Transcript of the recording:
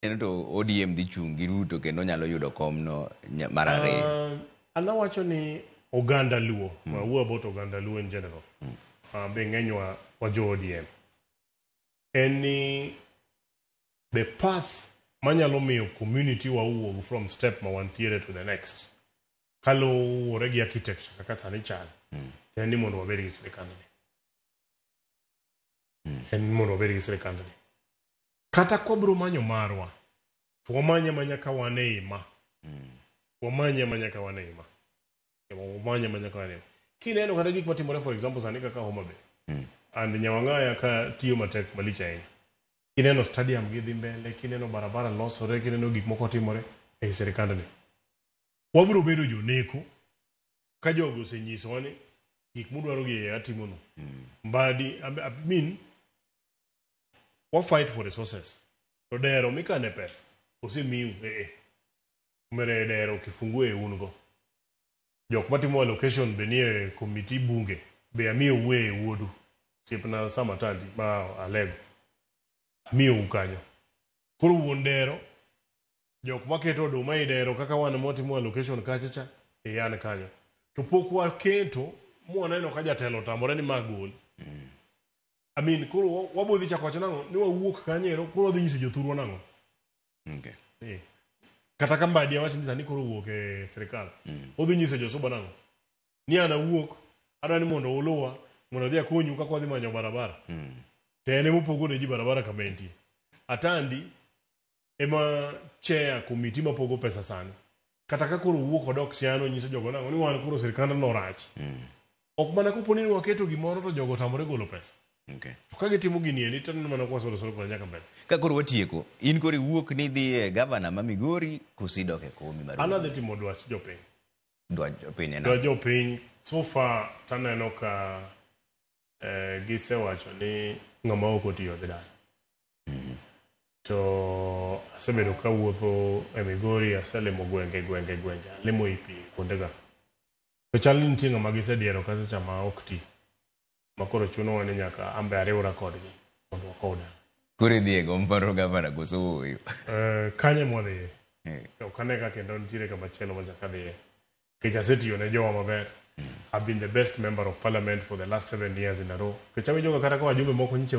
Neno to ODM dhi chung' gi Ruto kendo nyalo yudo komno mar ariyo. An awacho ni oganda Luo, awuo about oganda Luo in general, be ng'enywa wa jo ODM. En ni the path manyalo miyo community wa wuog from step ma wantiere to the next, kaluwore gi architecture kaka sani chal, en ni mondo wabed gi sirikandni. En ni mondo wabed gi sirikandni. Kata kwabro manyo marwa, to wamanye amanya ka wan e ima. Wamanye amanya ka wan e ima. Wamanye amanya ka wan e ima. Kineno kata gik matimore, for example, sani kaka Homa Bay. And Nyawang'aya ka tiyo matek malich ahinya. Kineno stadium gi dhi mbele, kineno barabara losore, kineno gik moko timore ei sirikandni. Wabro bedo joneko ka jogo osenyisowa ni gik mudwaro gi e atimonu. Mbadi, I mean, wa fight for resources. To dero mikane pesa osemiu Mere dero kifungu e un go. Jok matimo allocation be nie committee bunge be amiyou e wuodu. Osiepna Sam Atandi ma Alego. Amiyou kanyo. Koro wuon dero jok maketo oduma e dero kaka wan mwatimo allocation kacha cha e an kanyo. To pok waketo mwaneno ka jatelo otamore ni ma gol. I mean, koro wabodhi chako wacho nang'o ni wawuok kanyo ero koro wadhi nyiso jothurwa nang'o. Kata ka Mbadi awach ni sani koro owuok e sirikal. Odhi nyiso josuba nang'o? Ni an awuok, adwa ni mondo uluwa, mondo adhi akonyu kaka wadhi manyo barabara. To en ema opogo ne ji barabara kama entie. Atandi ema chair committee mapogo pesa sani. Kata ka koro owuok odok Siaya nyiso jogo nang'o ni wan koro sirikand no rach. Ok mana kopo ni waketo gimoro to jogo otamore golo pesa. To ka gitimo gini endi to aneno mana kwa solo solo kod nyaka mbele. Ka koro watieko, in koro iwuok ni idhi e gavana ma Migori koso idok e komi mar An adhi timo dwach jopiny. Dwach jopiny en Dwach jopiny so far taneno ka gisewacho ni ng'ama ok otiyo dhi dala. To asebedo kawuotho e Migori, aselimo gwenge gwenge gwenge, alimo i pi kuondega. To chal ni nitie ng'ama gisediero kacha cha ma ok ti. Ma koro chunowa ni nyaka an be ariwra kodgi mondo wakow dala. Koro idhi e gom mar gavana koso ooyo? Kanyo ema wadhiye. Ok ane ka kendo nitiere kama chielo machak adhiye. Nikech asetiyo ne jowa maber. I've been the best member of parliament for the last 7 years in a row. Nikech awinjo ga kata ka wajumbe moko nyiche